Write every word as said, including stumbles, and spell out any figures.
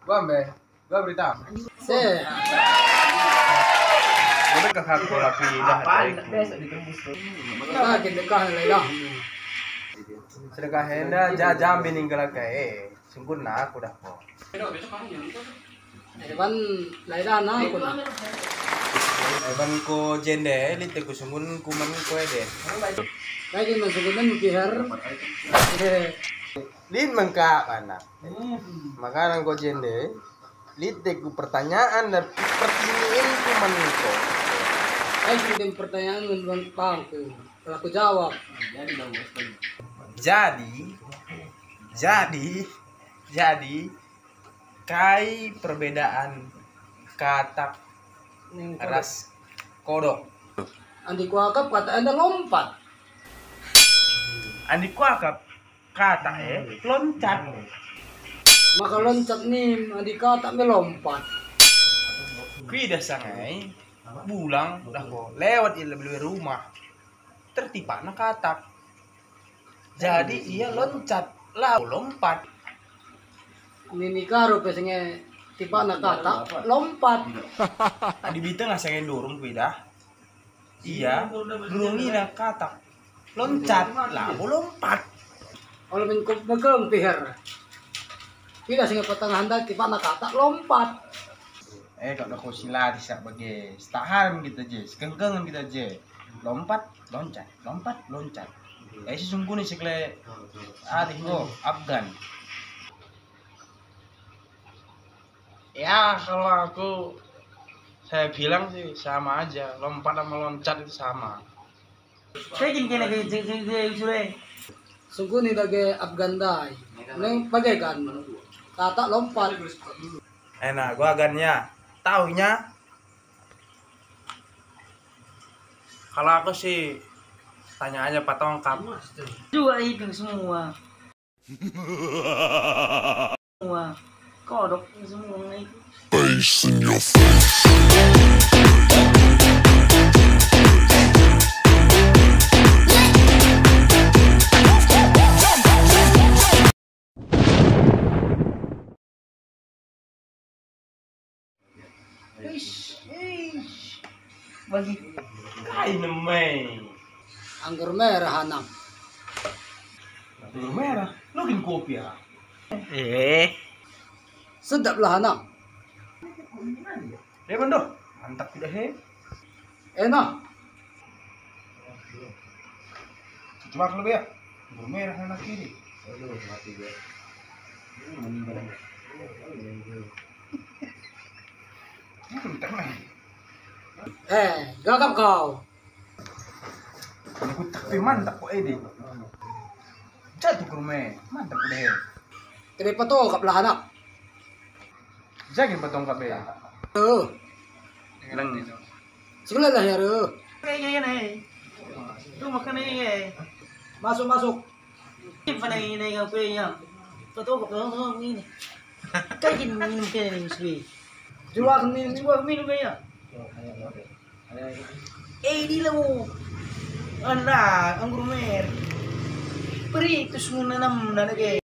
Dua mbe, dua berita. Se. Maka hak bola pindah. Apa? Kita kita kah lah. Sedekah enda ja-, jambi ninggal ke. Sungkunna aku dah ko. Eban laidana aku nah. Eban ko jende, lit ku sungkunku man ko ede. Lagi man sungkunen piher. Lit mengka anak. Makanan ko jende, lit ku pertanyaan dan pertanyaan ku man ko. Lagi pertanyaan man bangku. Telah ku jawab. Jadi, jadi, jadi, kai perbedaan katak ras kodok? Andi kuakap katak enda lompat. Andi kuakap katak e loncat. Maka loncat nim, andi katak me lompat. Kuidah sangai, bulang dah ko lewat i lebe-lebe rumah. Tertipakna katak. Jadi ia loncat, la lompat. Nini karo pe senge tipakna katak, lompat. Adi bita nga senge ndurung kuidah. Ia ndurungina katak. Loncat, la lompat. Olo min ku megeng piher. Kuidah senge patang handa tipakna katak, lompat. Eh, kak doko sila disak bage. Setahan kita je, sekengkengen kita je. Lompat, loncat, lompat, loncat. Eh, si sungguh ni sekele. Arih ngo, Afgan. Ya, kalau aku, saya bilang sih sama aja. Lompat sama loncat itu sama. Saya gini kena ke, ke, ke, ke, sure. Sungguh ni dage Afgan dai. Neng bage kan. Katak lompat. Enak, gua agannya. Taunya? Kalau aku sih tanya aja patongkap. Juga itu semua. Semua. Kodok semua itu. Face in your face. Eish, eish. Bagi kai nemai? Anggur merah, anak. Anggur merah? Lu kin kopi, ah? Eh. Sedap lah, anak. Dia kan doh, mantap tidak, he? Enak. Coba kalau ya, anggur merah anak kiri. Aduh, mati dia. Eh, gagap kau. Aku tapi mantap kok ede. Jatuh ke rumah, mantap deh. Kenapa tuh kap lah anak? Jagin patong kape. Tuh. Leng. Sekolah lah ya, Ruh. Kayak gini nih. Tuh makan nih. Masuk, masuk. Ini pada ini kape ya. Patong kape ini. Kayak gini minum kayak ini, Musbi. Jual minum, jual minum ya. Eh, di lemu. Anda, anggur mer. Peritus menanam dan ke.